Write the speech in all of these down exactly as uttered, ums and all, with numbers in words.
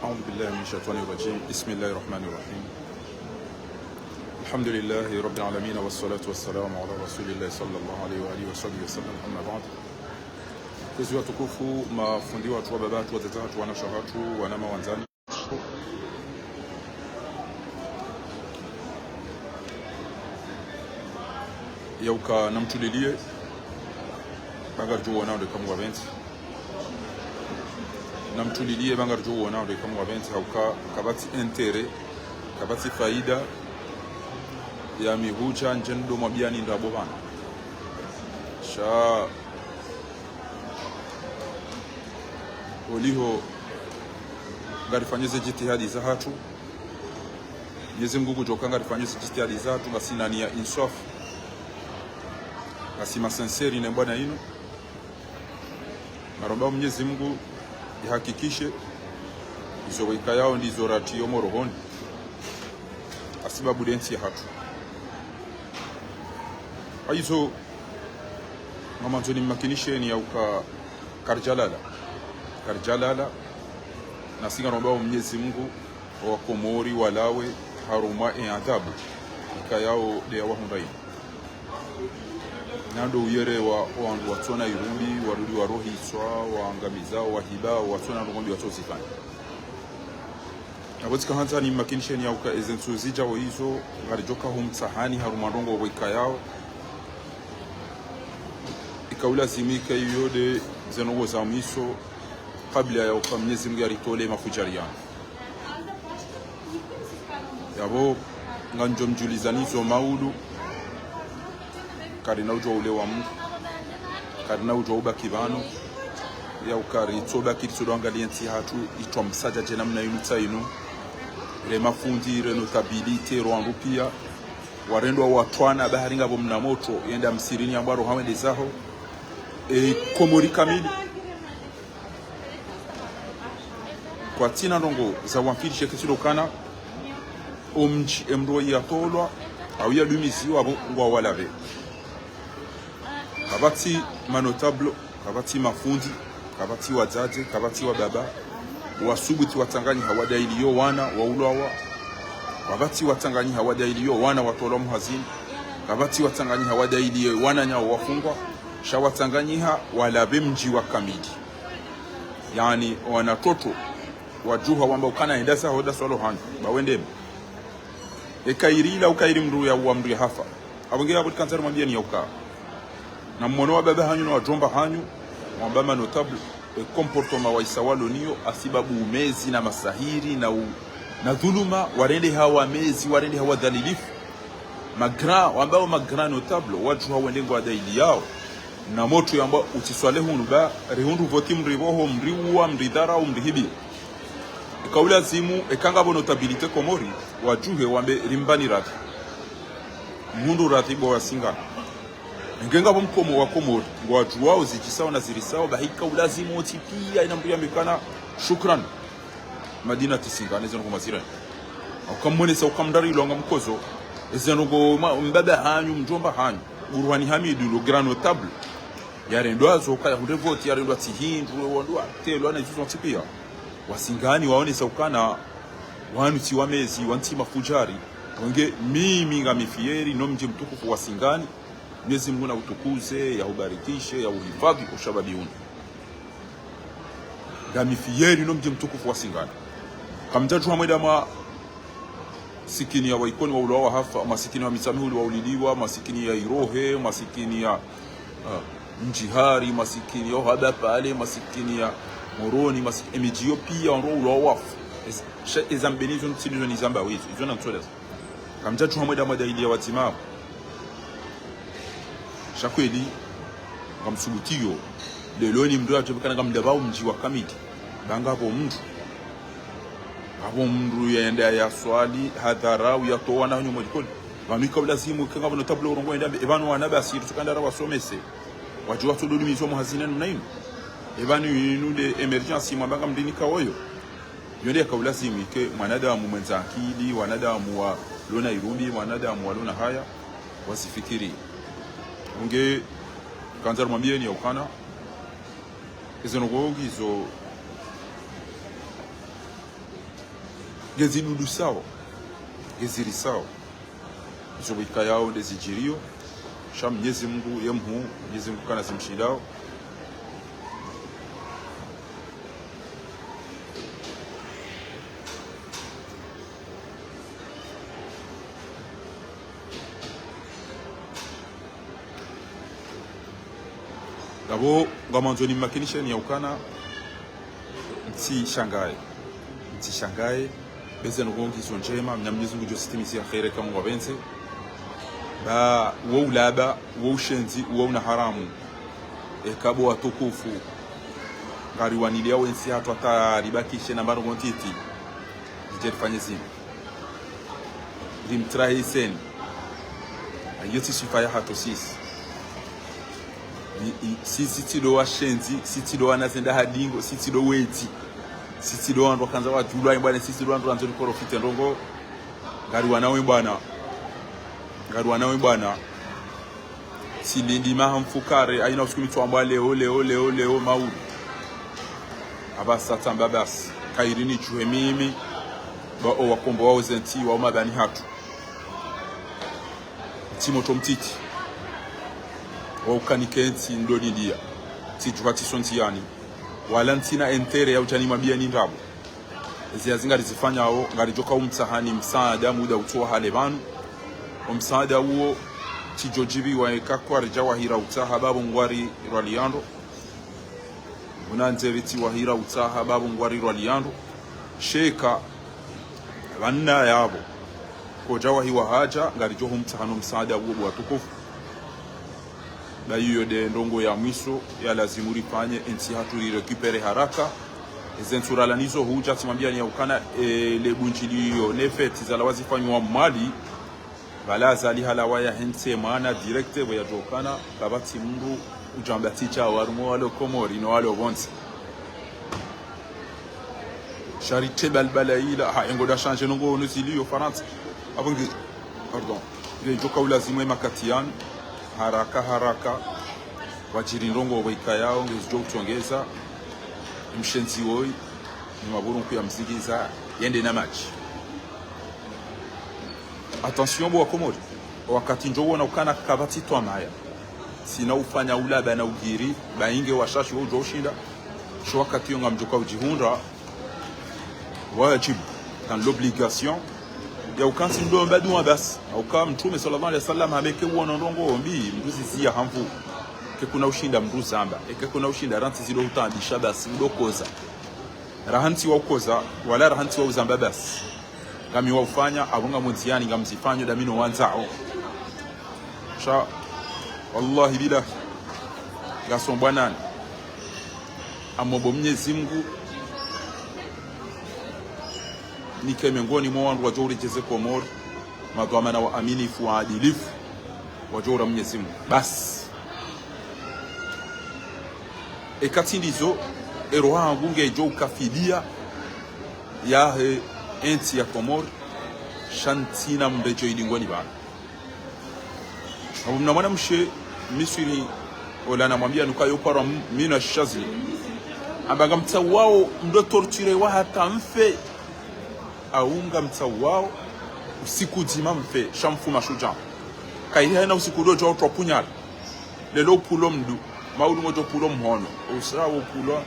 أعوذ بالله من الشيطان الرجيم. بسم الله الرحمن الرحيم. الحمد لله رب العالمين، والصلاة والسلام على رسول الله صلى الله عليه وآله وصحبه وسلم. أما بعد. Kwezi watukufu, mafundi watru, wababa watru, wadzadze watru, wanashe watru, wananya wandzani. Yauka namtulilie, ba ngaridjo wona ndo ika Mungu apvendze. Namtulilie, ba ngaridjo wona ndo ika Mungu apvendze, hauka kapvatsi intérêt, kapvatsi faida ya mi hudja ndje ndo mwambiani ndrabo pvanu. Sha oliho ngarifanyao ze djitihadi zahatru. Mwenyezi Mungu ngudjoka ngarifanyao ze djitihadi zahatru, ngasi na nia inswafu. Ngasi ma sincère ne bwana inu. Ngaromba Mwenyezi Mungu yahakikishe izo weka yao ndizo ratsi yo morohoni. Hasibabu de ntsi yahatru. Hayizo, ngamandzo nimmakinisheni yauka karidjalala. Karidjalala, nasi ngaromba Mwenyezi Mungu, wa Komori walawe harumwa e adhabu ikayao de ya wahundra inu. Na ndo uyelewa o wandru watsona irumbi, warudi warohitswa, waangamizao, wahibao, watsona ndrongoo mbi watsozifanya. Apvo tsika handza nimmakinisheni yauka eze ntsu zidjao izo, ngaridjoka humtsahani harumwa ndrongoo weka yao. Ika ulazimu ika iyo de ze ndrongoo za mwiso, kabla yauka Mwenyezi Mungu yaritole mafudjari yanu. Yapvo, ngamdjo mdjulizani zo maudu. Karina udjuwa ulewa Mungu. Karina udjuwa ubaki pvanu. Yauka ritsobaki ritsodo angalia ntsi yahatru, itwa msadja dje namna inu tsa inu. Re mafundi, re notabilité, ro wandru pia. Warendwa watwana, ba hari ngapvo mna motro, yenda msirini yambwa ro hawende zaho. E Komori kamili. Kwatsina ndrongoo za wamfirishe ketsilo kana, o mdji e mdru yatolwa, au yadumiziwa apvo ngwa walawe. Kapvatsi ma notable, kapvatsi mafundi, kapvatsi wadzadze, kapvatsi wababa, wasubuti watsanganyiha wadailiyo wana waulwawa. Kapvatsi watsanganyiha wadailiyo wana watolwa muhazini. Kapvatsi watsanganyiha wadailiyo wananya wafungwa. Sha watsanganyiha walawe mdji wa kamili. Yaani, wana toto, wadjuha wamba ukana enda zaho da swalo hanyu, ba wendemo. Eka iri ila uka iri mdru yauwa mdru yahafa. Apvo nge yapvo nikandza rimwambieni yauka. Na mwono wababa hanyu na wadjomba hanyu, wamba ma notable, e comportement wa isa walo niyo, hasibabu umezi na masahiri na u-, na dhuluma, warendeha wamezi, warendeha wadhalilifu. Ma grand, wambao ma grand notable, wadjuha wende ngwadailiyao. Na motro yamba utsiswale hunu ba, rihundru voti mripvoho, mriuwa, mridharau, mrihibi. Ika ulazimu, eka ngapvo notabilité Komori, wadjuhe wambe rimbani radhi. Mhundru radhi bo Wasingani. Nge ngapvo mkomo wa Komori, ngwadjuwao zidjisao na zirisao, ba hika ulazimu wontsi pia ina mdru yambe ukana, shukran. Madina tsi Singani, eze ndrongoo mazirani. Ukamwonesa ukamdari ilonga mkozo, eze ndrongoo ma-, mbaba hanyu, mdjomba hanyu, Burhani Hamidu, le grand notable. Yarendwa zo, kaya hundre voti, yarendwa tsi hindru, we wandru watelwa na izo zontsi pia. Wasingani waonesa ukana, wanu tsi wamezi, wanu tsi mafudjari. Wenge mimi ngami fieri, no mdji mtukufu wa Singani. Mwenyezi Mungu na utukuze, ya ubarikishe, ya uhifadhi, ushababi unu. Ngami fieri no mdji mtukufu wa Singani. Kamdjadjuha mwenda masikini ya Waikoni waulwawa wahafa, masikini wa Mitsamihuli wauliliwa, masikini ya Irohe, masikini ya, ah, Mdjihari, masikini ya Uhaba pale, masikini ya Moroni, masik-, emidji yo pia wandru waulwawa wafu. Ez-, sha-, eza mbeni izo ntsini izo nizamba wizo, izo na ntsoleza. Kamdjadjuha mwenda mwadailiya wadzima. Sha kweli, ngamsubutiyo. Leo ni mdru yadjo pvekana ngamdapvao mdji wa kamili. Ba ngapvo mdru. Ngapvo mdru yenda yaswali, hadharau, yatowa na nyuma likoli. Pvanu ika ulazimu, ika ngapvo notable urongoa yenda, e pvanu wana basi, rutsukandara wasomese. Wadji watsodo dumizo muhazini na inu. E pvanu inu de émergence, mwamba ngamdini kawoyo. Yo nde yaka ulazimu ike mwanadamu mwendza akili, wanadamu walo na irumbi, wanadamu walo na haya, wazifikiri. Unge kandza rimwambieni ya ukana, eze ndrongoo ngizo Ngezidudusao, ngezirisao. Izo pvo ikayao ndezidjiriyo. Sha Mnyezi Mungu ye mhuu, Mnyezi Mungu kana zimshindao. Ngapvo, ngamwandzo nimmakinisheni ya ukana, mtsishangaye. Mtsishangaye. Be zinu ngizo ndjema, mna Mnyezi Mungu ngudjo zitimiziya kheri eka Mungu apvendze. Ba, wo ulaba, wo ushenzi, wo una haramu. Eka bo watukufu. Ngariwaniliya wo entsi hatru hata ribakishe na mbano ntiti. Zidje rifanye zinu. Rimtrahiseni. Ayo tsi swifa yahatru sisi. Ni, i, sisi tsi ndo washenzi, sisi tsi ndo wana zenda ha dingo, sisi tsi ndo wezi. Sisi tsi ndo wandru wakandza wadjulwa, imbwane sisi tsi ndo wandru wandzo riporofite ndrongo. Ngariwanao imbwana. Ngariwanao imbwana. Tsilindi maha mfukare, haina usiku mitwambwa leo, leo, leo, leo, maulu. Apvasa tsamba basi, kayiri nidjuhe mimi, ba o wakombowa wo zentsi, wa umabani hatru. Ntsi motro mtiti. Wa ukanike ntsi ndo lindiya. Tsidjuha tsiso ndziyani. Wala ntsina intérêt ya udja nimwambiyeni ndrabo. Ezi hazi ngarizifanyao, ngaridjoka umtsahani msaada muda utsowa hale pvanu. Omsaada uwo, tsidjodjibiwa eka kwaridja wahira utsaha ba bo ngwarirwaliyandro. Muna ndze pvi tsi wahira utsaha ba bo ngwarirwaliyandro. Sha eka, pvanu yapvo. Kodja wahiwa hadja, ngaridjo humtsahani omsaada uwo bo watukufu. Ba iyo nde ndrongo ya mwiso ya lazimu rifanye, entsi hatru rirécupérer haraka. Eze ntsu ralawa nizo hudja tsimwambiyani ya ukana, e, le bundjiliyo ne fête zalawa zifanywa Mwali. Pvala Azali halawa ya hentsi mwana direct pvo yadjokana, kapvatsi mndru udjamba tsi sha harumwa walo Komori no walo pvondze. Sha rite balbala ila, ha, engo nda changer ndrongo onu ziliyo Farantsa. Apvo nge, pardon. Ngedjoka ulazimu emakati yanu, haraka, haraka. Wadjiri ndrongo pvo ikayao, ngezidjo utsongeza. Mshenzi woyi, ni maburunku ya mzigiza, yende na madji. Attention bo wa Komori. Wakati ndjo wona ukana kapvatsi twamaya. Tsina ufanya ulaba na ugiri, ba inge washashi wo udjo ushinda. Sho wakati yo ngamdjoka udjihundra. Wadjibu. Dans l'obligation. Ya uka ntsi ndo mba duwa basi. Hauka Mtrume swallallahu alayhi wasallam hambe eka wono ndrongo mbi, mndru ziziya ha nvu. Eka kuna ushinda mndru zamba. Eka kuna ushinda rantsi zilo utaabisha basi, mndru koza. Raha ntsi wa ukoza, wala raha ntsi wa uzamba basi. Ngami wa ufanya, apvo ngamwandziyani, ngamzifanyo, nda mi no wandzao. Sha, wallahi billahi, ngasombwa nani. Ngamomba Mnyezi Mungu, nike miongoni mwa wandru wadjo uredjeze Komori, madhwamana waaminifu, waadilifu, wadjo ura Mnyezi Mungu. Basi. Eka tsi ndizo, eroho yangu ngedjo ukafilia yahe entsi ya Komori, sha ntsina mredjeyi dingoni pvanu. Apvo mna mwanamshe Misri, ola namwambiya nuka yo parwa m-, mina Shazili. Amba ngamtsawao mndru torturewa hata mfe. Au ngamtsawao usiku dzima mfe, sha mfu mashudjaa. Kayiri haina usiku ndo djo utwa punyala. Lelo upvulo mndru, maulu ngodjo upvulo mhono. Usa upvulo,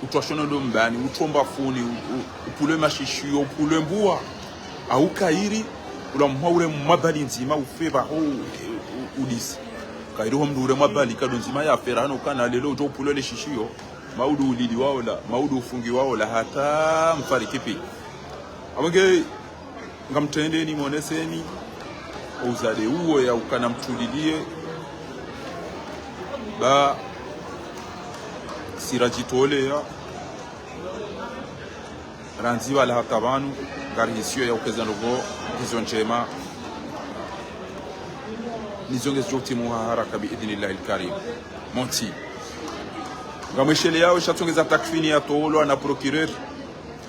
utwa shono ndo mbani, utwa mbafuni, u-, u-, upvulo mashishiyo, upvulo mbuwa. Au kayiri, ula mhwa ule mabali ndzima ufe pvaho u-, u-, udisi. Kayiri ho mndru ule mabali kado ndzima ya fera hano kana lelo udjo upvulo le shishiyo. Maulu ulili waola, maulu ufungi waola, hata mfariki pi. Apvo nge ngamtrendeni moneseni, uzade uwo ya ukana mtuliliye, ba si radjitoleya, randzi pvala hata pvanu, ngarihisiyo ya ukeza ndrongo, ngizo ndjema, nizo ngezidjo utimu ha haraka bi idhnillahi lkarim. Monti. Ngamwisheleyawo sha tsongeza takfini ya tolwa na procureur,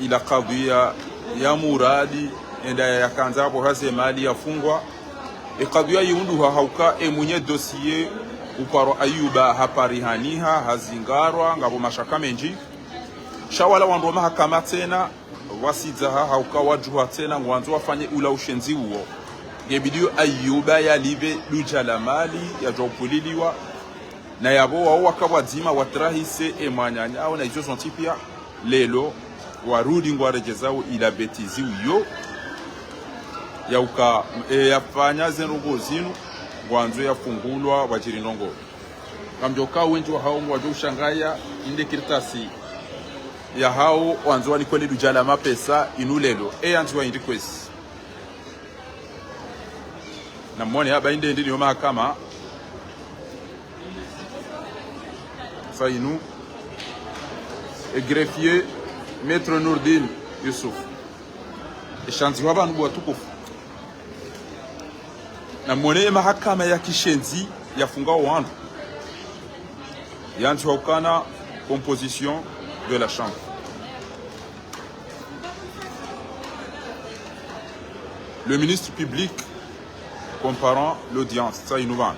ila kadhwiya ya Muradi, enda yakandza apvo haze mali yafungwa. E kadhwiya yiundru ha hauka e mwenye dossier uparwa Ayuba haparihaniha, hazingarwa, ngapvo mashaka mendji. Sha wala wandru wa mahakama tsena, wasidza ha, hauka wadjuha tsena, ngwandzo wafanye ula ushenzi uwo. Ngebidi yo Ayuba yalipve dudja la mali, yadjo upvuliliwa. Na yapvo wao waka pvwadzima watrahise emwananya wao na izo zontsi pia. Lelo, warudi ngwaredjezao ila bêtise iyo. Yauka, e, yafanya ze ndrongoo zinu, ngwandzo yafungulwa, wadjiri ndrongoo. Kamdjoka wendji wahao ngwadjo ushangaya, inde kartasi yahao, wandzo wanikwe le dudja la mapesa, inu lelo, e yandziwa indi kwezi. Na mwone haba inde ndini yo mahakama. Sa inu. E greffier, Maître Nourdine Youssouf. E shandziwa pvanu bo watukufu. Na mwone e mahakama ya kishenzi yafunga wandru. Yandziwa ukana composition de la chambre. Le ministre public comparant l'audience, sa inu pvanu.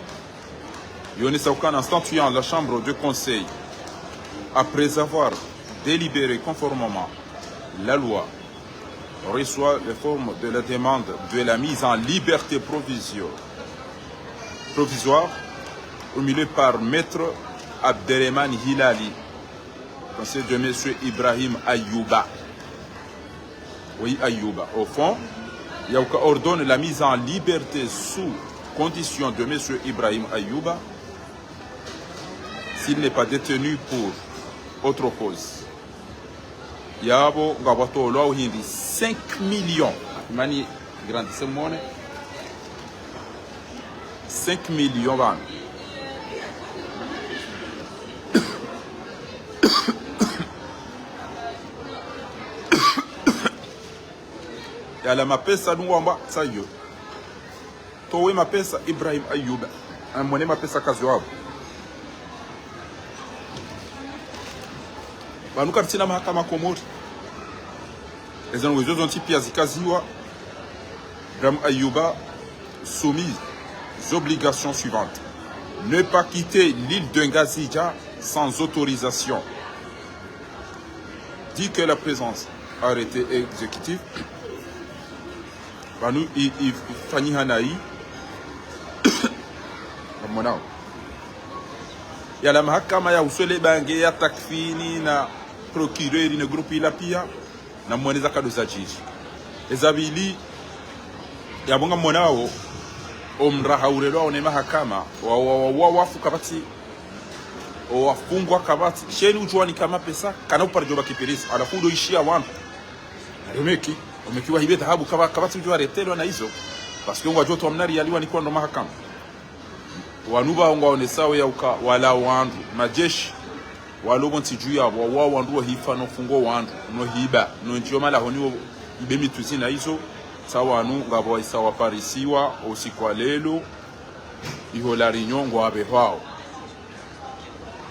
Yonesa ukana, en statuant, la chambre de conseil, après avoir délibéré conformément la loi, reçoit les formes de la demande de la mise en liberté provisio-, provisoire formulée par Maître Abderrahmane Hilali, conseiller de Monsieur Ibrahim Ayouba. Oui, Ayouba. Au fond, yauka ordonne la mise en liberté sous condition de Monsieur Ibrahim Ayouba, s'il n'est pas détenu pour autre cause. Yapvo ngapvwatolwa uhindi cinq millions. Imani grandissez mwone. Cinq millions pvanu. Yala mapesa dungu wamba, sa iyo. Towe mapesa Ibrahim Ayouba. Amwone mapesa kaziwa pvo. Pvanu karitsina mahakama Komori. Eza ndrongoo izo zontsi pia zikaziwa. Ibrahim Ayouba soumis aux obligations suivantes. Ne pas quitter l'île de Ngazidja sans autorisation, dit que la présence arrêté exécutif. Pvanu i, i, ifanyiha nayi. Ngamwonao. Yala mahakama ya uswele bange ya Takfini na procureur ne groupe ila pia, na mwone za kado zadjiri. Eza pvili, yapvo ngamwonao, omraha urelwa one mahakama, wa, wa, wa, wa, wafu kapvatsi, owafungwa kapvatsi, sheni udjuwa nika mapesa, kana upara djo baki pviriso, halafu udo ishiya wandru. Omeki, omeki wahibe dhahabu kaba, kapvatsi udjo waretelwa na izo. Parce que ngwadjo towa mna riali wanikwa ndo mahakama. Wanu pvao ngwaonesao yauka wala wandru, majeshi, walo pvontsi dju yapvo, wa wandru wahifa no fungo wandru, no hiba, no ndjiyo malahoni wo ibe mitwizi na izo, sa wanu ngapvo waisa waparisiwa, usiku wa lelo, iho La Réunion ngwapvehwao.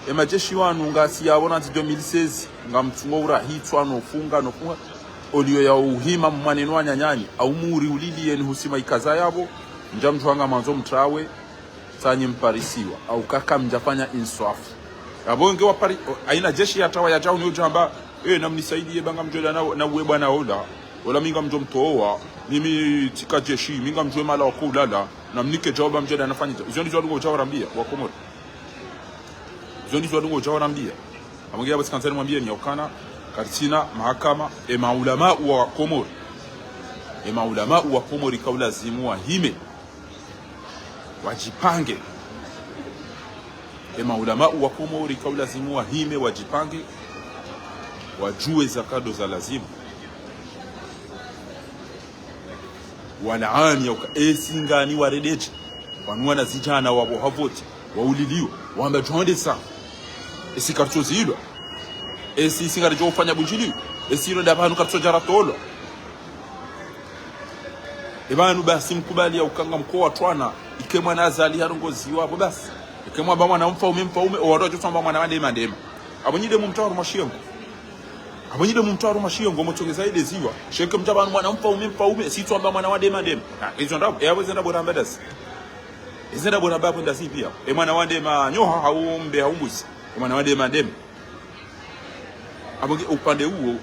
Emajeshi wanu ngasi yapvo randzi deux mille seize, ngamtsungo urahitswa no funga, no funga. Oliyo ya uhima mwaneno wananyanyi, au muri ulili yeni husima ikaza yapvo, ndja mdjuha ngamandzo mtrawe, tsanyi mparisiwa, au kaka mdjafanya inswafu. Yapvo nge wapari, o, aina jeshi ya trawa ya djau ni udjamba, e, namnisaidiye ba ngamdjo ela na, na uwe bwana ola, ola mi ngamdjo mtowa, mimi tsika jeshi, mi ngamdjuwe mala wako ulala, namnike djau ba mdjo ela nafanyidja. Izo ndizo wadungo udjau warambia, wa Komori. Izo ndizo wadungo udjau warambia. Amwenge yapvo tsikandzani mwambie ni yaukana, karitsina mahakama, emaulama wa Komori. Emaulama wa Komori kaulazimu wahime. Wadjipange. Emaulama wa Komori kaulazimu wahime, wadjipange. Wadjuwe za kado za lazimu. Walaani yauka, esi ngani warededje. Wanu wanazidjana wapvo havoti, wauliliwa, wamba djwandesa. Esi karitso zilwa. Esi, esi ngaridjo ufanya bundjiliwa. Esi ilo nda pvanu karitso djara tolwa. E pvanu basi mkubali yauka ngamko watwana, ike mwana Azali harongoziwa pvo basi. Ike mwamba mwana mfaume, mfaume, owandru wadjo tsamba mwana wa ndema, ndema. Apvo nyi de mumtwaro mashiyengo. Apvo nyi de mumtwaro mashiyengo, motsongeza ile ziwa. Sheke mdja pvanu mwana mfaume, mfaume, si tsamba mwana wa ndema, ndema. Ah, izo ndrabo, e apvo izo ndrabo ramba dasi. Izo ndrabo ramba apvo ndasi pia. E mwana wa ndema, nyoha, hau mbe, hau mbuzi. E mwana wa ndema, ndema. Apvo nge upande uwo,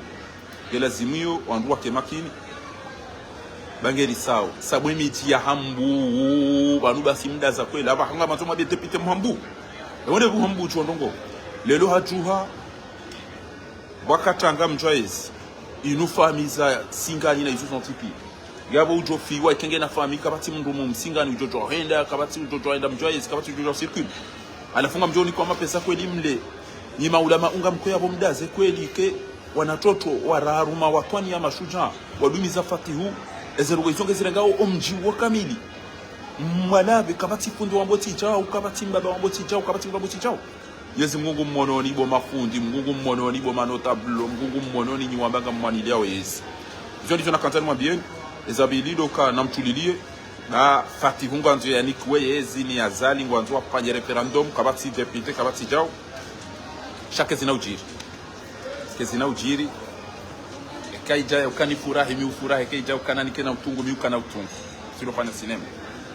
nge lazimu iyo wandru wake makini. Ba ngeri sawa. Sabu emidji ya Hambu, pvanu basi mdaza kweli. Apvaha ngamwandzo mwambe député Mhambu. Ewone pvo Hambu udjo ndrongo. Leo hadjuha, wakati ngamdjwayezi. Inu famiyi za Msingani na izo zontsi piya. Ngapvo udjo fiwa, ike ngena famiyi, kapvatsi mndru mu Msingani udjo djo henda, kapvatsi udjo djo henda mdjwayezi, kapvatsi udjo djo circule. Halafu ngamdjo nikwa mapesa kweli mle. Nyi maulama ngamkoya pvo mdaze kweli ke wanatoto, wararu ma watwani ya mashudjaa, wadumiza Fatihu, eze ndrongo izo ngezirengao omdji wo kamili. Mwalapve, kapvatsi fundi wambo tsi djau, kapvatsi mbaba wambo tsi djau, kapvatsi mbaba wambo tsi djau. Yezi Mngu ngu mmononi bo mafundi, Mngu ngu mmononi bo manotable, Mngu ngu mmononi nyi wamba ngamwaniliyao yezi. Izo ndizo nakandza nimwambiyeni, eza pvili ndo ka namtuliliye, ba Fatihu ngwandzo yanikiwe yezi ni Azali ngwandzo wafanye référendum, kapvatsi député, kapvatsi djau. Sha kezi na udjiri. Kezi na udjiri. Eka idja ukana furaha, mi ufurahi, eka idja ukana nike na utungu, mi ukana utungu. Silo fanya sinema.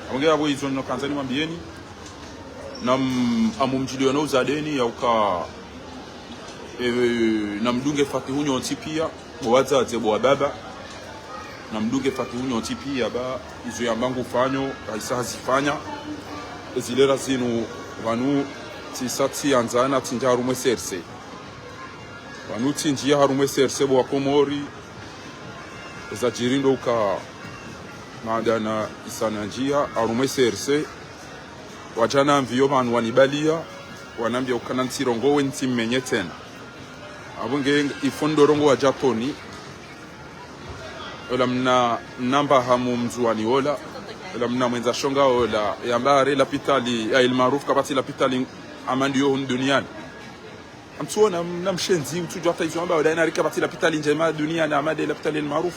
Apvo nge apvo izo nokandza nimwambiyeni. Nam-, amu mdjiliyo no uzadeni ya uka, eh, namdunge Fatihu nyontsi piya, bo wadzadze, bo wababa. Namdunge Fatihu nyontsi piya ba izo yamba ngufanyo, haisa hazifanya. Ezilera zinu pvanu tsisa tsiyandzana tsindja harumwa CRC. Pvanu tsindjiya harumwa CRC bo wa Komori. Eza djiri ndo uka madana isa nandjiya harumwa CRC. Wadja namviyo pvanu wanibaliya, wanambiya ukana ntsirongowe ntsimmenye tsena. Apvo nge ifo ndo rongowa djatoni. Ola mna, mna mbaha mu Mndzuwani ola. Ola mna mwendza shonga ola. Yamba hari lapitali ya El Maarouf, kapvatsi lapitali hama ndiyo hunu duniani. Amtsuona mna mshenzi, utsudjuwa hata izo amba, ola ina hari kapvatsi lapitali ndjema duniani hama nde lapitali El Maarouf.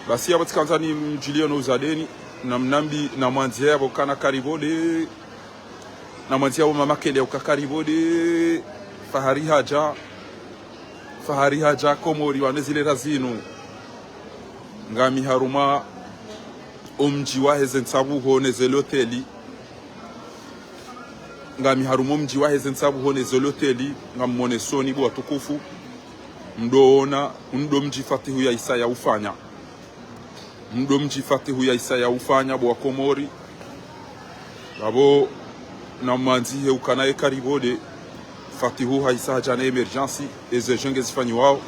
Basi apvo tsikandza nimdjiliyo no uzadeni, namnambi, namwandziye apvo ukana karibu nde, namwandziye apvo mama kele uka karibu nde, Fahari hadja, Fahari hadja Komori pvanu ezilera zinu. Ngami harumwa omdji waheze ntsapvuho neze loteli. Ngami harumwa omdji waheze ntsapvuho neze loteli, ngammonesoni bo watukufu. Mdoona, ndo mdji Fatihu yaisa yaufanya. Ndo mdji Fatihu yaisa yaufanya bo wa Komori. Apvo namwandzihe ukana ye karibu nde, Fatihu haisa hadja na émergence, eze djenge zifanyiwao.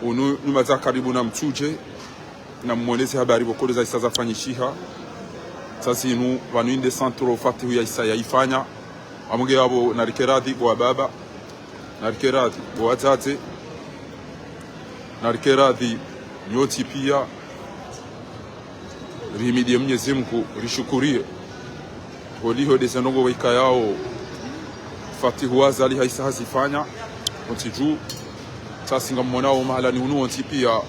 Unu nyuma za karibu namtsudje, nammoneze habari pvoko ndo zaisa zafanyishiha. Sa zinu, pvanu inde centre Fatihu yaisa yaifanya. Apvo nge apvo narike radhi bo wababa. Narike radhi bo wadzadze. Narike radhi nyontsi piya. Rihimidiye Mnyezi Mngu, rishukuriye. Holiho ndeze ndrongo wayikayao Fatihu Azali haisa hazifanya. Wontsi dju. Sa si ngammonao mahalani hunu wontsi piya.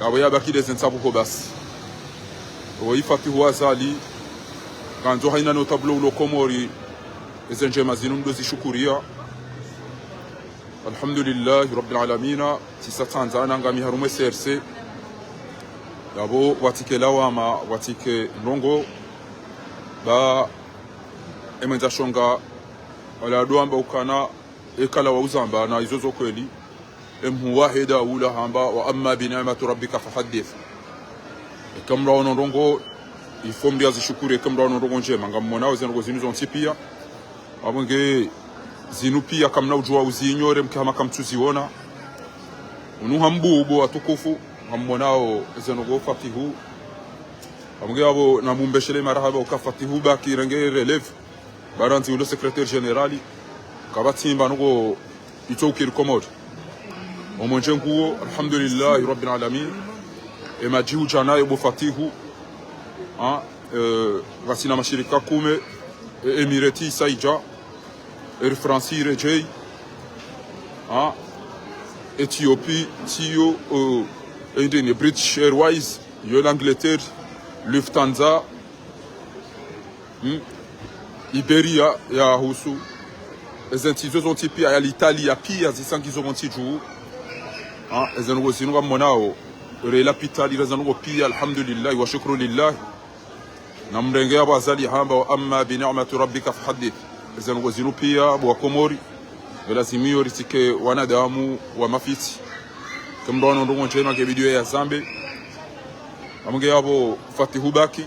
Apvo yabaki ndeze ntsapvuho basi. Oyi Fatihu Azali, ngandzo hayina notable ulo Komori, eze ndjema zinu ndo zishukuriya. Alhamdulillahi Rabbil Alamina, tsisa tsandzana ngami harumwa CRC. Yapvo pvatsike lawama, pvatsike ndrongo, ba emwendza shonga, wala ndo amba ukana, ekala wa uzamba na izo zo kweli. Emhuu wahe Daula hamba, وأما بنعمة ربك فحدث. Eka mraono ndrongo, ifo mdru yazishukuri, eka mraono ndrongo ndjema, ngammonao ze ndrongo zinu zontsi piya. Apvo nge zinu piya kamna udjuwa uzinyore, mke hama kamtsuziona. Unu Hambu bo watukufu, ngammonao ze ndrongo Fatihu. Apvo nge apvo namumbeshelee marahaba uka Fatihu baki renge relève. Ba randzi ulo secrétaire général, kapvatsi mba ndrongo itso ukiri Komori. Omwenje nguwo, alhamdulillahi rabbil alamin. Emadji hudja nayo bo Fatihu. Ha, eh, ngasina mashirika kume, eh, Emirates isa idja, Air France iredjeyi. Ha, Ethiopie, tsiyo, eh, endeni, British Airways, yo l'Angleterre, Lufthansa, Hmm? Iberia yahusu. Eze ntsi izo zontsi piya, ya l'Italia piya, zisa ngizo pvontsi dju. Ha, eze ndrongo zinu ngammonao. Re lapitali, eze ndrongo piya, alhamdulillahi, wa shukru lillahi. Namrenge yapvo Azali hamba, وأما بنعمة ربك فحدث. Eze ndrongo zinu piya, bo wa Komori. Nge lazimu iyo ritsike wanadamu wa mafitsi. Ke mndru ana ndrongo ndjema nge bidi ye yazambe. Amwe nge yapvo Fatihu Baki.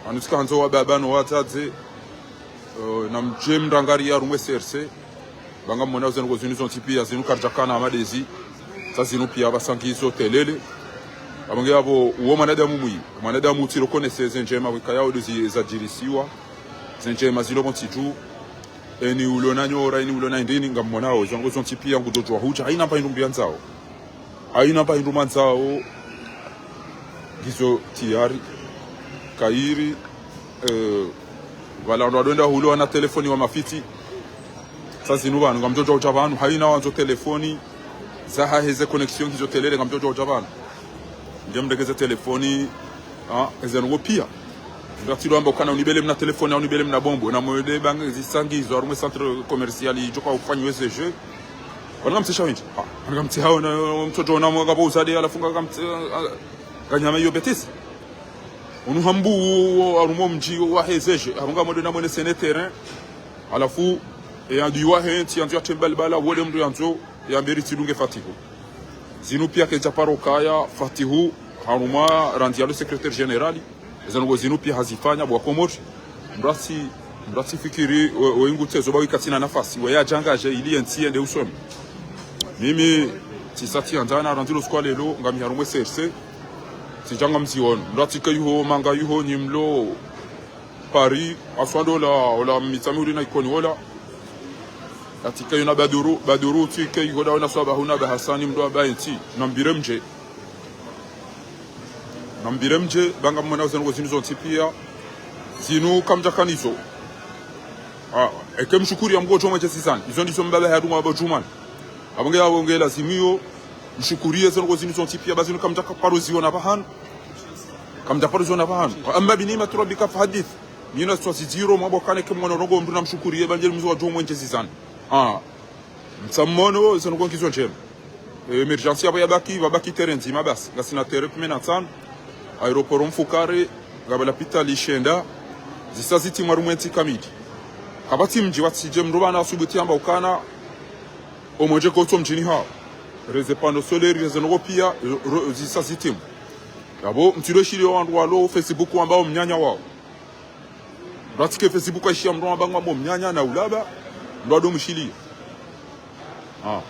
Anu tsika handzo wababa no wadzadze. Eh, na mdje mrangari ya harumwa C R C. Ba ngamwona zinu ko zinu zontsi pia zinu karidjakana amadezi. Sa zinu pia ba sangizo telele. Amwe nge yapvo uwo mwanadamu mwi. Mwanadamu utsi reconnaître ze ndjema weka yao ndo zi zadjirisiwa. Ze ndjema zilo pvontsi tu. Eni ulo na nyora, eni ulo na indrini, ngamwonao, zinu ko zontsi pia ngudjo djuwa hudja, haina mba hindru mbi yandzao. Haina mba hindru mwandzao, ngizo tayari, kayiri, eh, pvala ndo wadjo enda hulo wana telefoni wa mafitsi. Sa zinu pvanu, ngamdjo djuwa hudja pvanu, haina wandzo telefoni, zahahe ze connexion ngizo telele, ngamdjo djuwa hudja pvanu. Nge mdekeze telefoni, ah, eze ndrongo pia. Ngatsi ndo amba ukana unibele mna telefoni, unibele mna bombo. Na mwende bange zisangizo, harumwa centre commercial, idjoka ufanywa eze jeu. Wanu ngamtsi sha wendji. Ah, wanu ngamtsi hao na mtoto na mwa ngapvo uzade, halafu nga ngamtsi, ah, kanyama iyo betisi. Unu hambu, harumwa mdji wahe ze jeu. Hapvo ngamwendo na mwene sene terrain. Halafu, e adui wahe ntsi, yandzo ya temba libala, wole mndru yandzo, yambe ritsi dunge Fatihu. Zinu pia keza paro kaya Fatihu, harumwa randzi ya le secrétaire général. Eza ndrongo zinu pia hazifanya bo wa Komori. Mdru atsi, mdru atsi fikiri, we, we ingu tsezo ba wika tsina nafasi. We yadjangadje ili ye ntsi yende usoni. Mimi, tsisa tsi andzana randzi lo siku wa lelo, ngami harumwa C R C. Tsidja ngamziono. Mdru atsi ke yuho, manga yuho, nyi mlo. Paris, aswando ola, ola Mitsamihuli na Ikoni ola. Atsi ke yuna Baduru, Baduru tsi ke yuho da ona swaba huna ba Hasani mndru wa ba ntsi. Nambire mdje. Nambire mdje, ba ngamwona eze ndrongo zinu zontsi pia. Zinu kamdjakana izo. Ah, eke mshukuri ya mngodjo mwendje zizani. Izo ndizo mbaba hadunga wabo djumani. Apvo nge yapvo nge lazimu iyo, mshukuriye ze ndrongo zinu zontsi pia, ba zinu kamdjaka paro ziona pvahanu. Kamdja paro ziona pvahanu. Wa amma bi ni'mati rabbika fahaddith. Mina tswa zidziro, mwabo kane ke mwana ndrongo mndru na mshukuriye, ba ndje mzo wadjo mwendje zizani. Ah. Mtsamono, ze ndrongo ngizo ndjema. Eh, émergence yapvo yabaki, pvabaki terrain ndzima basi. Ngasina terrain kume na ntsanu. Aéroport Mfukare, ngapvo lapitali shenda. Zisa zitimu harumwa entsi kamili. Kapvatsi mdji watsidje mndru pvanu asubuti amba ukana, omwenje kotso mdjini hao. Reze panneaux solaires, reze ndrongo pia, ro-, ro-, zisa zitimu. Yapvo, mtsi lo shili wandru walo Facebook wamba omnyanya wao. Mdru atsi ke Facebook aishiya mndru wamba ngwambo mnyanya na ulaba, mndru ado mshili. Ah.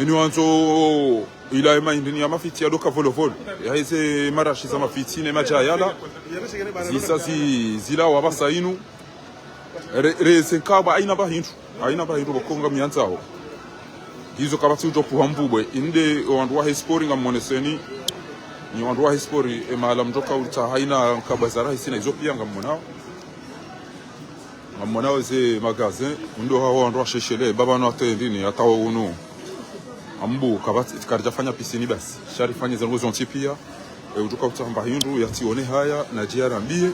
Eni wandzo ila ema indrini ya mafitsi ya doka volovolo. Ya eze marashi za mafitsi ne madjayala. Zisa zi-, zila wapvasa inu. Re-, reze nkaba haina pvahindru. Haina pvahindru pvoko ngamiyandzao. Ngizo kapvatsi udjo puha mbubwe. Inde wandru wahe sport ngamwoneseni. Ni wandru wahe sport, e mahala mdjoka utsaha haina nkaba za rahisi na izo pia ngamwonao. Ngamwonao ze magasin, undo haho wandru washeshele, ba pvanu hata endrini, hata wo unu. Hambu, kapvatsi, karidjafanya piscine basi. Sha rifanye ze ndrongo zontsi pia. E udjoka utsaha mba hindru, yatsione haya, nadje yarambiye.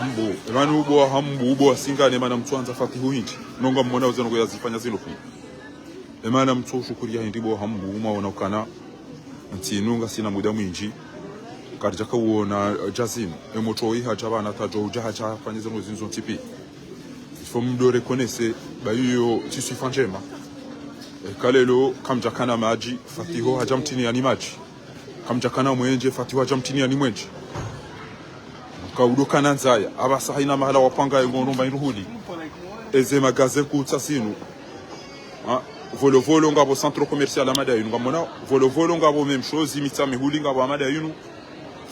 Hambu, e pvanu ubo wa Hambu, ubo wa Singani, mana mtsuandza Fatihu hindri. No ngamwonao ze ndrongo yazifanya zinu pia. E mana mtsu shukuriya hindri bo Hambu, mwaona ukana. Ntsi inu ngasina muda mwindji. Karidjaka uona, eh, djazinu. E motro iha dja pvanu hata djo udja hadja fanye ze ndrongo zinu zontsi pia. Il faut mdo reconnaître, ba iyo tsi swifa ndjema. E kalelo, kamdjakana madji, Fatihu hadja mtini yani madji. Kamdjakana mwenje, Fatihu hadja mtini yani mwenje. Kaudo kana ndzaya, apvasa haina mahala wapanga engono mba indru huli. Eze magasin kutsa zinu. Ha, volovolo ngapvo centre commercial amada inu, ngamwona, volovolo ngapvo même chose, Mitsamihuli ngapvo amada inu.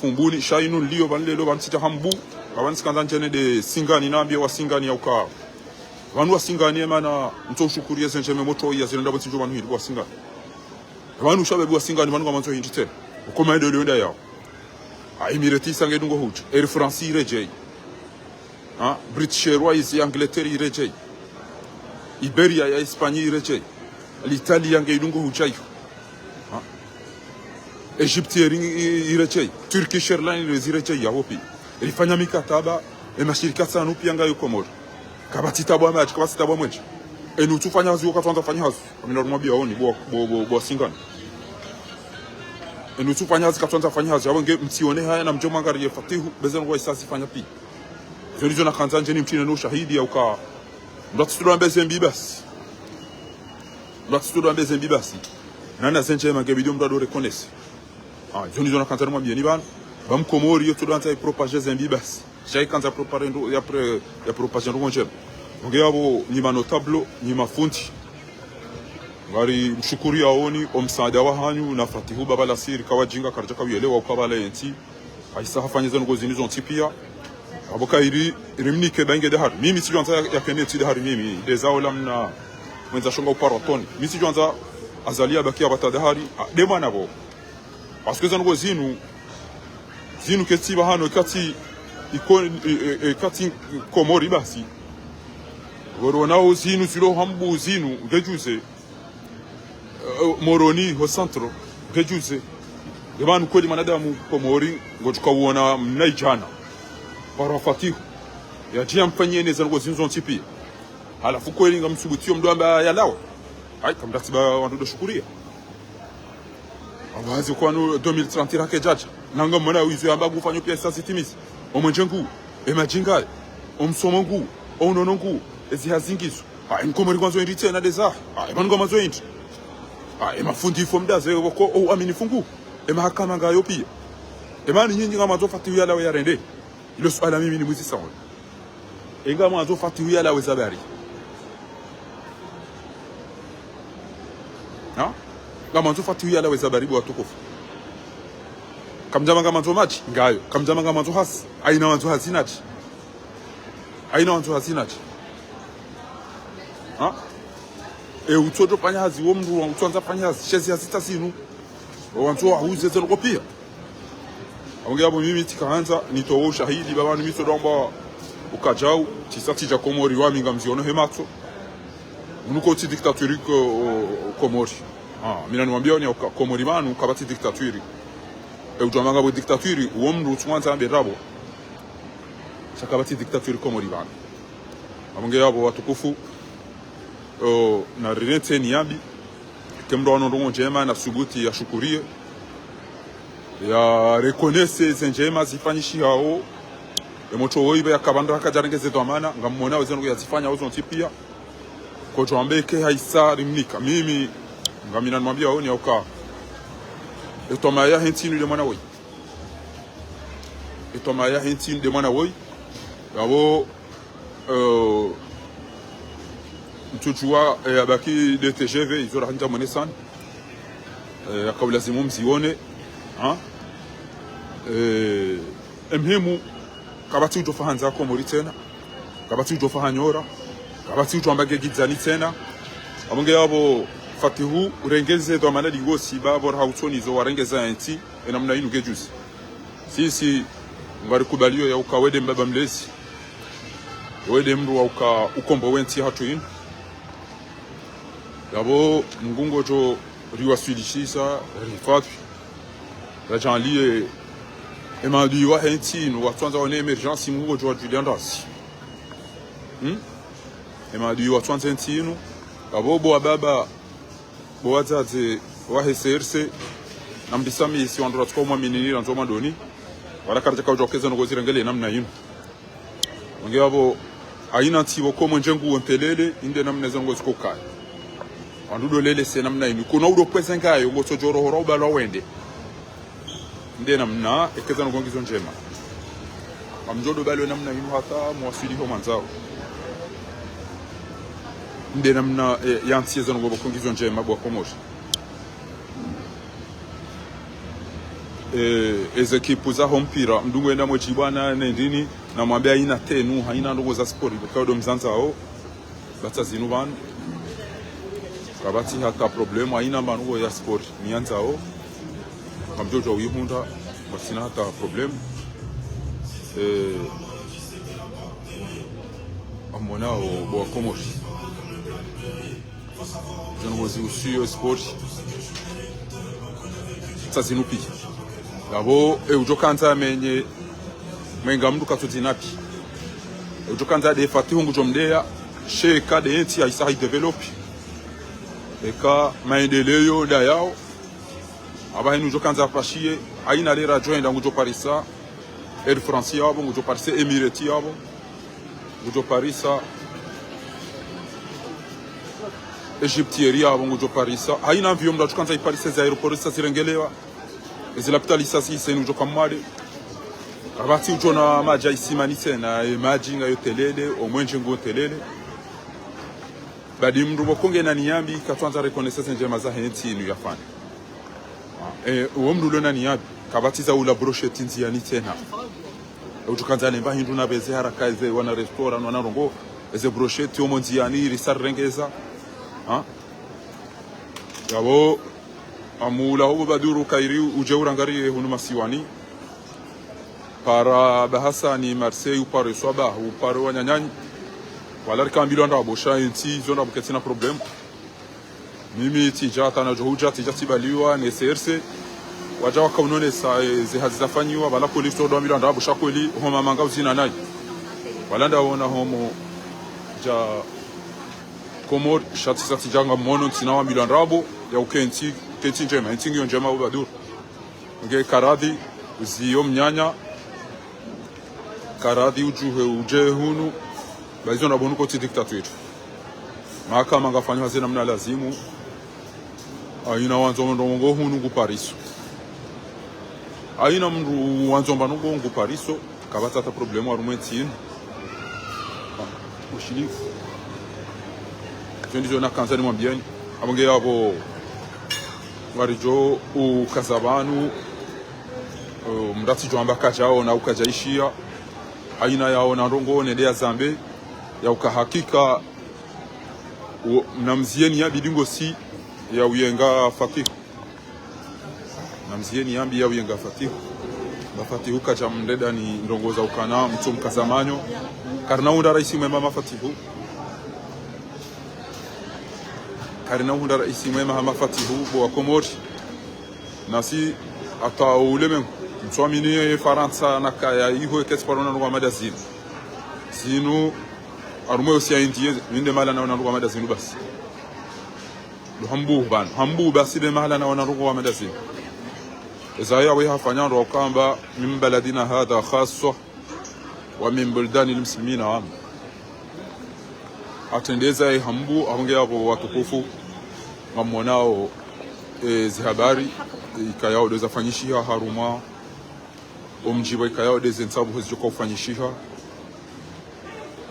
Fumbuni, sha inu nliyo pvanu lelo, pvanu tsidja Hambu, pvanu tsikandza ndjene nde Singani, nambiye wa Singani ya uka. Pvanu wa Singani, e mana, mtsu shukuriye ze ndjema motro iya zinu ndapvo tsidjo pvanu hindri wa Singani. Pvanu shababi wa Singani, pvanu ngamandzo hindri tsena. Uko maendeleo yenda yao. A Emirates isa nge dungo hudja. Air France iredjei. Ha? British Airways ya Angleterre iredjei. Iberia ya Espagne iredjei. L'Italie nge idungo hudja iyo. Ha? Egypt Air i-, i-, iredjei. Turkish Airlines iredjei ya hopi. Rifanya mikataba, e mashirika tsanu pia ngayo Komori. Kapvatsi tabu amadji, kapvatsi tabu amwenje. Enu utsufanya hazi, wo katsuandza fanya hazi. Amina rumwa biya oni, bo, bo, bo, bo Singani. Enu utsufanya hazi, katsuandza fanya hazi. Apvo nge mtsione haya na mdjo mwangariye Fatihu, beze ndrongo isa zifanya pia. Zo ndizo nakandza ndjeni mtine no ushahidi ya uka. Mdru atsitsulo ambe ze mbi basi. Mdru atsitsodo wambe zembi basi. Nana zendjema nge bidi mdru ado reconnaître. Ah, izo ndizo nakandza nimwambiyeni pvanu. Ba mkomori yotsodo andza ya propager zembi basi. Sha ikandza propagande ya pre-, ya propagande ndrongoo ndjema. Nge yapvo nyi ma notable, nyi mafundi. Ngari mshukuriyaoni, o msaada wahanyu, na Fatihu baba la siri, kawadjinga karadja kawuyelewa ukaya pvala yentsi. Haisa hafanya zendrongoo zinu zontsi piya. Apvo kayiri, rimnike ba inge dahari. Mimi tsidjwandza ya, yakene tsi dahari mimi. Ndeza ola mna, mwendza shonga uparo toni. Mimi tsidjwandza Azali yabaki yapvata dahari. Ah, nde mwana pvo. Parce que zendrongoo zinu, zinu ketsi pvahanu, ekatsi iko-, e, e, e, katsi Komori basi. Wori wonao zinu zilo Hambu zinu, ngedjuze. Eh, Moroni, ho centre, ngedjuze. Nge pvanu kweli mwanadamu Komori, ngodjo kawona mna idjana. Paro Fatihu. Yadjiya mfanyeni zendrongoo zinu zontsi piya. Halafu kweli ngamsubutiyo mdru wambe yalawe. Hayi, kamdatsi ba wandru ndo shukuriya. Awazi kwanu deux mille trente rakedjadja. Nanga mwana wizo yamba ngufanyo piya sasi timizi. Omwendje ngu, emadjinga, omsomo ngu, ounono ngu, ezihazi ngizo. Ah, emkomori ngwandzo yindri tsena ndeza. Ah, emanu ngwandzo yindri. Ah, emafundi ifo mdaze woko, ou amini fungu. Emahakama ngayo piya. Emanu nyinyi ngamwandzo Fatihu yalawe yarende. Ilo suala mimi nimwuzisa wona. Engamwandzo Fatihu yalawe zabari. Ha? Ngamwandzo Fatihu yalawe zabari bo watukufu. Kamdjamba ngamwandzo madji, ngayo. Kamdjamba ngamwandzo hazi. Haina wandzo hazi nadji. Haina wandzo hazi nadji. Ha? E, utsodjo fanya hazi, wo mdru wa, utsandza fanya hazi, shezi hazi tazinu. Wandzo wahuze zendrongoo piya. Apvo nge yapvo mimi tsikahandza, nitowe ushahidi, ba pvanu mi tsodo wamba ukadjau, tsisa tsidja Komori wami ngamziono he matso. Mnuko tsi dictature ko, o, Komori. Ah, mi naniwambiya woni uka Komori pvanu, kapvatsi dictature. E udjwamba ngapvo dictature, uwo mdru utsumwandza yambe ndrabo. Sha kapvatsi dictature Komori pvanu. Apvo nge yapvo watukufu, o, narirentse niyambi. Ke mdru wano ndrongoo ndjema nasubuti yashukuriye. Ya reconnaisse zendjema zifanyishihao. Emotro woyi be yakapvandra hakadjarenge ze dhwamana. Ngamwona weze ndrongoo yazifanya ozontsi piya. Kodjo wambe ke haisa rimnika. Mimi, ngamina nimwambiya woni ya uka. Etwamaya hentsi inu nde mwana woyi. Etwamaya hentsi inu nde mwana woyi. Yapvo, eh, mtsudjuwa, eh, yabaki D T G V, izo rahandza mwenesani. Eh, yakaulazimu mzione. Ha? Eh, emhimu, kapvatsi udjo fahandza Komori tsena. Kapvatsi udjo fahanyora. Kapvatsi udjo amba nge gidzani tsena. Apvo nge yapvo Fatihu, urengeze dhwamana dingosi, ba pvo raha utsoni zo warengeza yentsi, enamna inu ngedjuzi. Sisi, ngarikubaliyo ya uka wende mbaba mlezi. Wende mdru wa uka ukombowe ntsi hatru inu. Yapvo Mngu ngodjo riwaswilishisa, rihifadhwi. Radjanliye, emadui wahe ntsi inu, watswandza wone émergence, Mngu ngodjo wadjuliya ndrasi. Hmm? Emadui watswandza ntsi inu. Yapvo bo wababa, bo wadzadze wahe C R C, namdisamihi si wandru ratsuka umwaminini randzo madoni, wala karadjaka udjo keza ndrongoo zirengele namna inu. Nge yapvo, haina ntsi pvo ko mwendje ngu wempelele, inde namna zendrongoo ziko kaya. Wandru ndo lele se namna inu. Kuna udo kweze ngayo, ngotsodjo rohora ubalwa wende. Nde namna, ekeza ndrongoo ngizo ndjema. Ngamdjo do balwe namna inu hata mwaswili ho mwandzao. Nde namna, eh, yantsi eza ndrongoo pvo ngizo ndjema bo wa Komori. Eh, eze ekipu zaho mpira, mdru ngwenda mwedji bwana nendini, namwambe haina tenu, haina ndrongoo za sport, pvo kayo ndo mzandzao. Batsa zinu pvanu. Kapvatsi hata problème, haina ndrongoo ya sport, miyandzao. Ngamdjo djuwa uyihundra, kapvatsina hata problème. Eh, ngamwonao bo wa Komori. Zendrongoo zihusuo sport. Sa zinu piya. Yapvo, e udjo kandza yamenye, mwenga mdru katsu djinapi. E udjo kandza nde Fatihu ngudjo mdeya, she eka nde yentsi haisa hayi développé. Eka maendeleyo ndayao. Apvaha inu udjo kandza apashiye, haina lera djo henda ngudjo parisa Air France yapvo, ngudjo parisa Emirates yapvo. Ngudjo parisa Egypte yeri yapvo ngudjo parisa. Haina mvi yo mndru atsukandza iparise, ze aéroport zisa zirengelewa. Ezi lapitali zisa zise ni udjo kamwade. Kapvatsi udjo ona madji ya isimani tsena, e madji ngayo telele, o mwenje ngo telele. Badi mndru pvoko nge na niya mbi, katsuandza reconnaissance ndjema zahe ntsi inu yafanya. E, uwo mndru ulo na niya mbi, kapvatsi za ula brochette ndziani tsena. Utsukandza nemba hindru na pveze haraka eze wana restaurant, wana ndrongoo, eze brochette omo ndziani, risa rirengeza. Ha? Yapvo, amula hobo Baduru kairi udje urangariye hunu masiwani. Para Bahasani Marseille, upare Swaba, upare wananyanyi. Wala rikambilwa ndrabo, sha entsi, zo ndrabo ketsina problème. Mimi tsidja, tana djo hudja, tsidja tsibaliwa, ne C R C. Wadja wakaunonesa, e, ze hazi zafanyiwa, pvala kweli tsodo ambilwa ndrabo, sha kweli, homa manga uzina nayi. Wala ndawona homo dja Komori, sha tsisa tsidja ngamwono, ntsina wambilwa ndrabo, ya uke ntsi, ke ntsi ndjema, ntsi ngiyo ndjema bo Baduru. Nge karadhi, uziyo mnyanya, karadhi udjuhe udje hunu, ba izo ndrabo hunu kotsi dictature. Mahakama ngafanywa hazi namna lazimu, haina wandzo ndrongoo hunu ngu pariso. Haina mndru wandzo mba ndrongoo ngu pariso, kapvatsi hata problème harumwa entsi inu. Ushilifu. Izo ndizo nakandza nimwambiyeni. Apvo nge yapvo, ngaridjo ukaza pvanu, eh, mndru atsidjo amba kadjaona, ukadjaishiya. Haina yaona ndrongoo nende yazambe, ya uka hakika, o, namziyeni ya bidi ngosi, ya uyenga Fatihu. Namziyeni ya mbi ya uyenga Fatihu. Ba Fatihu kadja mndreda ni ndrongoo za ukana, mtsu mkaza manyo. Karina unda raisi mwema hama Fatihu. Karina unda raisi mwema hama Fatihu, bo wa Komori. Nasi hata ulemengu, mtsuamini ye Farantsa na kaya iho ketsi paro na ndrongoo hama ndazinu. Zinu, harumwa yo siya indiye, ninde mahala naona ndrongoo hama ndazinu basi. Ndo hambu pvanu, hambu basi nde mahala naona ndrongoo hama ndazinu. Eza yawe hafanya ndo ukamba, من بلدنا هذا خاصة ومن بلدان المسلمين عامة. Hatrendeza ye hambu, apvo nge yapvo watukufu, ngamwonao, e, ze habari, e, ikayao ndo zafanyishiha harumwa, o mdji pvo ikayao nde ze ntsabuho zidjoka ufanyishiha.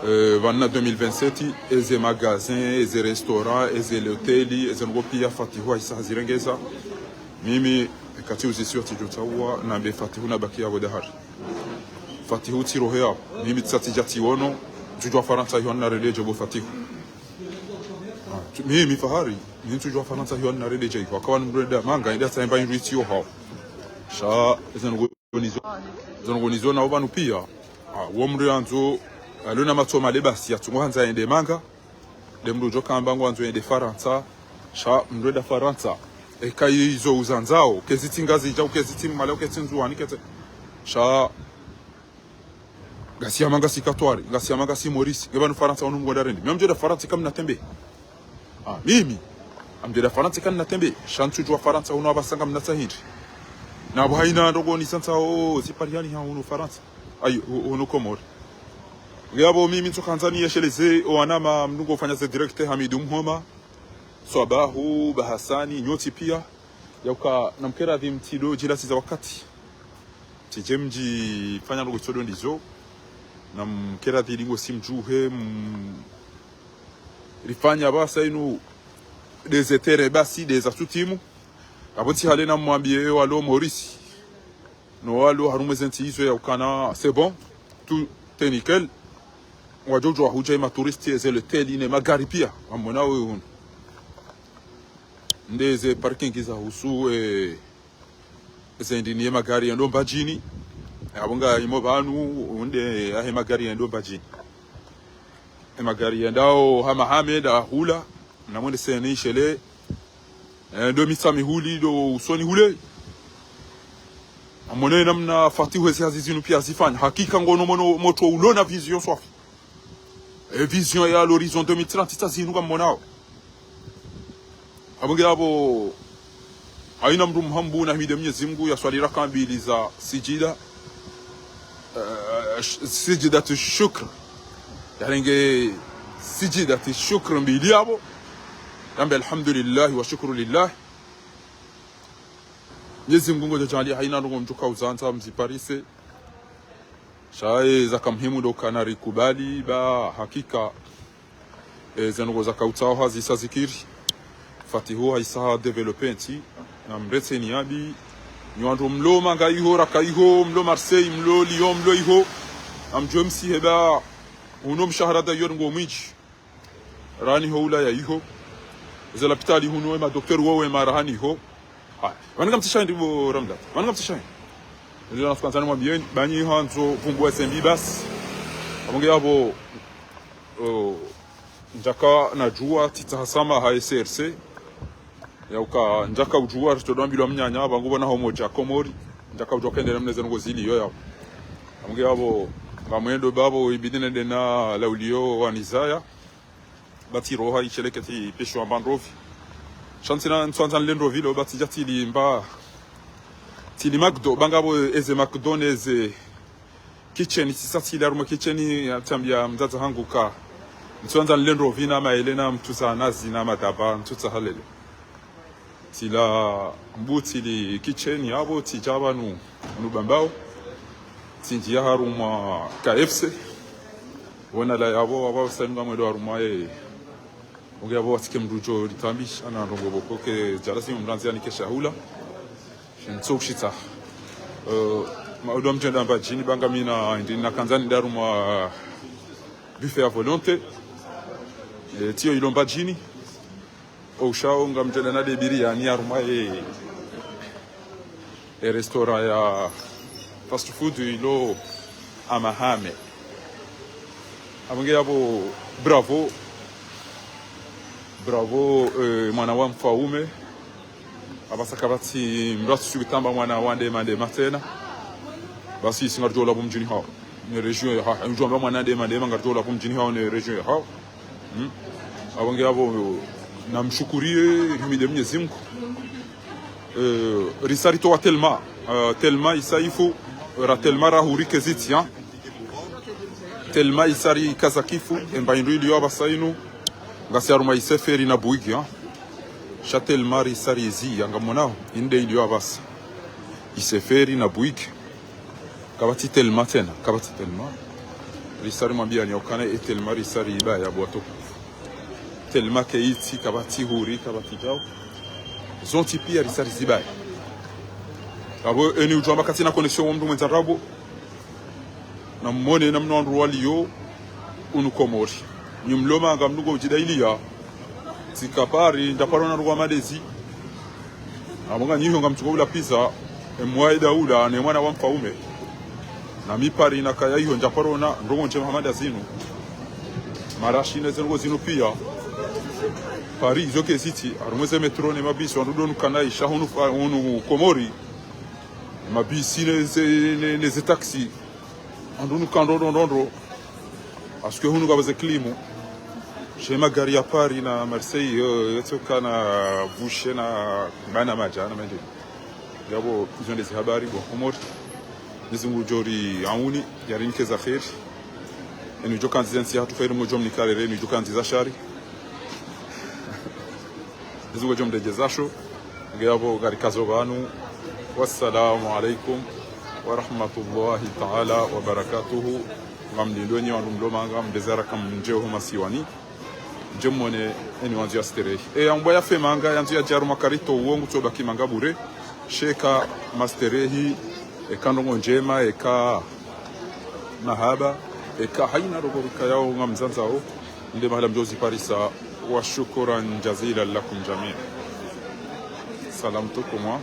E, pvanu deux mille vingt-sept, eze magasin, eze restaurant, eze loteli, eze ndrongoo piya Fatihu haisa hazirengeza. Mimi, ekati uzisiwa tsidjo tsaua, nambe Fatihu nabaki yapvo dahari. Fatihu tsi roho yapvo. Mimi tsatsidja tsiono, ntsudjuwa Farantsa iho na rende dje bo Fatihu. Ah, tsu-, mimi Fahari, mimi ntsudjuwa Farantsa iho na rende dje iho. Akawa mndreda manga, ende atsaemba indru itsiyo hao. Sha, eze ndrongoo nizo, eze ndrongoo nizo na upvanu piya. Ah, wo mndru yandzo, alona matso male basi, yatsungo handza yende manga. Nde mndru udjo kamba ngwandzo yende Farantsa, sha mndru enda Farantsa. Eka izo uzandzao, kezi tsi Ngazidja, kezi tsi Mwali, kezi tsi Ndzuwani, kezi, sha, ngasi hama ngasi Katwari, ngasi hama ngasi Maurice, nge pvanu Farantsa unu mngonda rende. Mimi ngamdjo enda Farantsa eka mna tembe. Ah, mimi, ngamdjo enda Farantsa eka mna tembe, sha ntsudjuwa Farantsa unu apvasa ngamna tsa hindri. Na apvo haina ndrongoo nisandzao, ziparihani ha unu Farantsa. Ayi, u-, unu Komori. Nge yapvo mimi ntsukandza niyesheleze, o wanama mndru ngo ufanya ze direct Hamidu Mhoma, Swabahu, Bahasani, nyontsi piya. Ya uka namkeradhi mtsindo djilasiza wakati. Tsidje mdjifanya ndrongoo tsodo ndizo. Namkeradhi lingo simdjuhe, m-, rifanya apvasa inu ndeze tere basi, ndeza tsutimu. Apvo ntsi hale namwambiye walo Maurice. No walo harumwa ze ntsi izo ya ukana, c'est bon, tout est nickel. Wadjo djuwa hudja ye ma touristes, eze loteli, ne magari piya, wamwona we hunu. Ndeze parking za husu, eh, ze ndini ye magari yendo Mbadjini. Apvo nga imo pvanu, unde yahe magari yendo Mbadjini. E magari yendao ha Mahamed, ahula, namwende seni shele, eh, ndo Mitsamihuli, ndo usoni hule. Amwone namna Fatihu ezi hazi zinu piya zifanya. Hakika ngono mwono motro ulona vision swafi. E vision ya l'horizon deux mille trente, tsa zinu ngamwonao. Apvo nge yapvo, haina mndru mhambu nahimide Mwenyezi Mungu, yaswali raka mbili za sijida. Eh, sh-, sijidatu shukr. Yarenge sijidatu shukr mbili yapvo. Yambe alhamdulillah wa shukru lillah. Mnyezi Mngu ngudjo djaanlia haina ndrongo mdjo kauzandza mziparise. Sha ye zaka muhimu ndo kana rikubali ba hakika, e, ze ndrongo zaka utsaha zisa zikiri. Fatihu haisa ha développer ntsi, na mretse ni abi, nyi wandru mlo manga iho, raka iho, mlo Marseille, mlo Lyon, mlo iho. Namdjuwe msihe ba, uno mshahara da yo ngo mwindji. Rahana iho Ulaya iho. Ze lapitali hunu, e madocteur wo wema rahana iho. Haya. Pvanu ngamtsishayi ndi bo Ramlat. Pvanu ngamtsishayi. Ndio nafikiri ndzani mwambiyeni, ba nyi handzo pvumbu S M B basi. Apvo nge yapvo, o, ndjaka nadjuwa tsitsaha samaha ye C R C. Yauka ndjaka udjuwa ritodo ambilwa mnyanya, pvangu pvona ho modja Komori. Ndjaka udjuwa kaendele mneze ndrongo ziliyo yapvo. Apvo nge yapvo, ngamwendo bapvo ibidi nende na la uliyo wanizaya. Ba tsi roha isheleke tsi peshwa mba ndrovi. Sha ntsina ntswandza nile ndrovi lo ba tsidja tsili mba. Tsili McDo, ba ngapvo eze McDo neze kitchen, tsisa tsili harumwa kitchen, ya tsambia mdzadze hangu ka. Ntswandza nile ndrovi na maele na mtsusa nazi na madaba, ntsutsaha lele. Tsila mbu tsili kitchen yapvo tsidja pvanu, pvanu Bambao. Tsindjiya harumwa K F C. Wona la yapvo, wapvo sanu ngamwendo harumwa ye. Onge yapvo watsike mdru djo litambisha na ndrongo pvoko ke djala si mrandzi yanike shahula. Shintso kushitsa. Eh, maudu wa mdjenda Mbadjini ba ngamina, ndi nakandza nende harumwa buffet à volonté. Eh, tsiyo ilo Mbadjini. Oshao ngamdjenda nade biriani harumwa ye, e restaurant ya fast food ilo Amahame. Apvo nge yapvo bravo. Bravo, eh, mwana wa mfaume. Apvasa kapvatsi mdru atsu tamba mwana wa ndema ndema tsena. Basi isi ngaridjo ula pvo mdjini hawo. Ne région ya hawo. Ndjo amba mwana ndema ndema ngaridjo ula pvo mdjini hawo ne région ya hawo. Hmm. Apvo nge yapvo namshukuriye, rimhimidie Mnyezi Mngu. Eh, risa ritowa Telma. Eh, Telma isa ifu, ra Telma rahurike zitsi, ha. Telma isa rikaza kifu, emba indru iliyo apvasa inu. Ngasi harumwa iseferi na Bouygues, ha. Sha Telma risa rizi, ya ngamwonao, inde iliyo apvasa. Iseferi na Bouygues. Kapvatsi Telma tsena, kapvatsi Telma. Risa rimwambiyani ukana e Telma risa ribaya bwato. Telma ke itsi, kapvatsi huri, kapvatsi djao. Zontsi piya risa rizibaya. Apvo eni udjo amba katsina connexion wa mdru mwendza rabo. Namwone namna wandru waliyo unu Komori. Nyi mlo manga mnugo udjidayiliya. Tsika Paris, ndjaparo ona ndrongo hama ndezi. Apvo nga nyi iho ngamtsuko ula pizza, emwaida ula, ne mwana wa mfaume. Na mi Paris nakaya iho ndjaparo ona ndrongo ndjema hama ndazinu. Marashi neze ndrongo zinu piya. Paris, izo ke zitsi, harumwa ze métro ne mabisi, wandru ndo nukana isha hunu fa-, hunu Komori. Mabisi neze, ne, neze taxi. Wandru nuka ndro ndro ndro ndro. Parce que hunu kapvadze klimu. She magari ya Paris na Marseille, yo, yotsoka na vushe na mana madja na mende. Yapvo, izo ndezi habari bo Komori. Mnyezi Mngu djo riauni, yarinike za kheri. Eni udjo kandziza ntsi hatru kheri, mdjo mnikare, eni udjo kandziza shari. Mnyezi Mngu djo mredjeza sho. Nge yapvo ngarikazo pvanu. Wassalamu alaikum wa rahmatullahi ta'ala wa barakatuhu. Ngamlindoni wandru mlo manga, mdezara kamdje ho masiwani. Ndje mwone eni wandzo ya sterehi. E yambwa ya fe manga, yandzo ya djaru makarito uongu tso baki manga bure. Sheka masterehi, eka ndrongo ndjema, eka mahaba, eka haina ndrongo rika yao ngamzandzao. Nde mahala mdjo ziparisa. Wa shukran jazilan lakum jami'an. Salam tukum wa.